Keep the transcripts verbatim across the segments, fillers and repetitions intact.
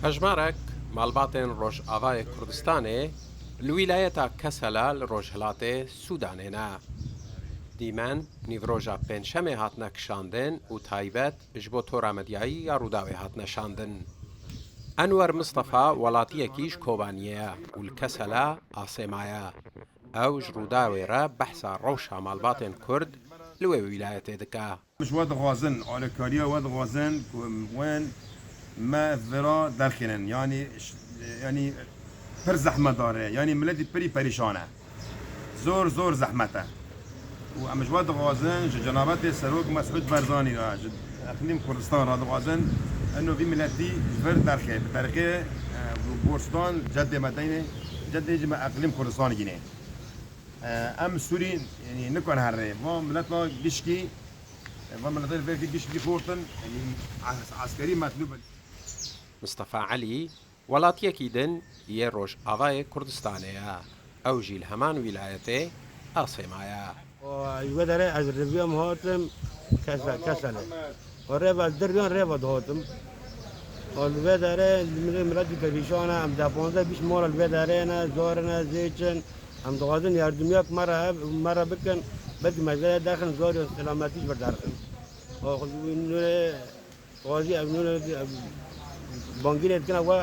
Hejmarek malbatên Rojavayê Kurdistanê li wîlayeta Kesela li rojhilatê Sûdanê ne. Dîmen nîvroja Pêncşemê hatine kişandin û taybet ji bo tora medyayî ya Rûdawê hatine şandin. Enwer Mistefa welatiyekî ji Kobaniyê ye û li Kesela asê maye. Ew ji Rûdawê re behsa rewşa malbatên Kurd li wê wîlayetê dike. Ji we dixwazin, alîkariya we dixwazin ku wen me vira derxînin. Yanî, yanî pir zehmetdar e. Yanî miletî pirî perîşan e. Zor, zor zehmet e. Û em ji we dixwazin, ji cenabetê Serok Mesûd Barzanî re, ji Eqlîm Kurdistan re dixwazin, eno vî miletî ji vir derxê. Bi terqê, e, borçdan cedê me deynê, cedê jî me Eqlîm Kurdistan gînê. E, em Sûrî, yanî, nikan herê. Va mileta gişkî, va mileta vê gişkî xortin, yanî, as-, askerî metlûb in. Mistefa Elî, welatiyekî din yê Rojavayê Kurdistanê ye. Ew jî li heman wîlayetê asê maye. Û ji wê derê ez riviyam hatim Kese-, Keselê. Û rêva ez diriyan rêva dihatim. Û li vê derê milê miletî perîşan e, em deh panzdeh bîst mala li vê derê ne, zor ne, zêç in. Em dixwazin yardimiyak me re hev-, me re bikin, belkî me ji vê derê derxin, zor ya selametî ji vir derxin. Û nû Xwazî ev nûne, ev bangînê dikine we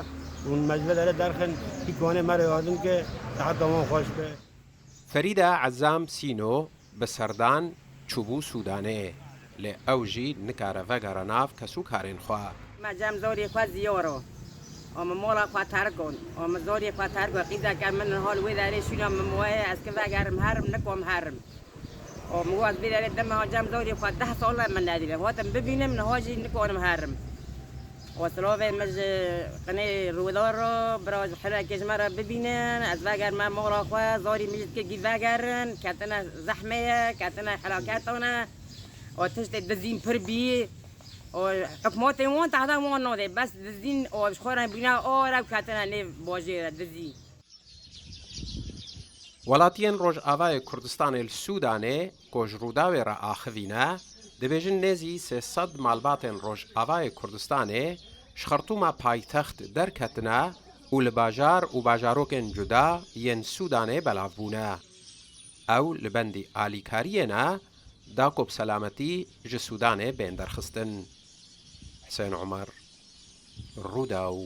û me ji vê derê derxin, hî kanê me re yardim ke, seheta wan xweş be. Ferîda Ezam Sîno bi serdan çûbû Sûdanê, lê ew jî nikare vegere nav kesûkarên xwe. Me cem zorê xwe ziyaro. O min mola xwe terk kon. O min zorê xwe terk kon. Qîzeke min niha li wê derê şûna min wayê, ez ki vegerim herim, nikom herim. O min got, ez vê derê deme ha cem zorê xwe deh sal e min nedîne. Hatim bibînim, niha jî nikarim herim. O silavê min ji qinê Rûdar re, bira ji helekê ji me re bibînin, ez vegerime mala xwe, zarî min jî dikê gî vegerin, ketine zehmê ye, ketine helaketane. O tiştê dizîn pir bî. O hikmatê wan tehda wan nadê, bes dizîn o ji xwe re bîne are û ketine nê bajêre dizî. Welatiyên Rojavayê Kurdistanê li Sûdanê ku ji Rûdawê re axivî ne, dibêjin nêzî sê sed malbatên Rojavayê Kurdistanê ji Xertûma paytext derketine û li bajar û bajarokên cuda yên Sûdanê belav bûne. Ew li bendî alîkariyê ne, da ku bi selametî ji Sûdanê bên derxistin. Hisên Omer, Rûdaw.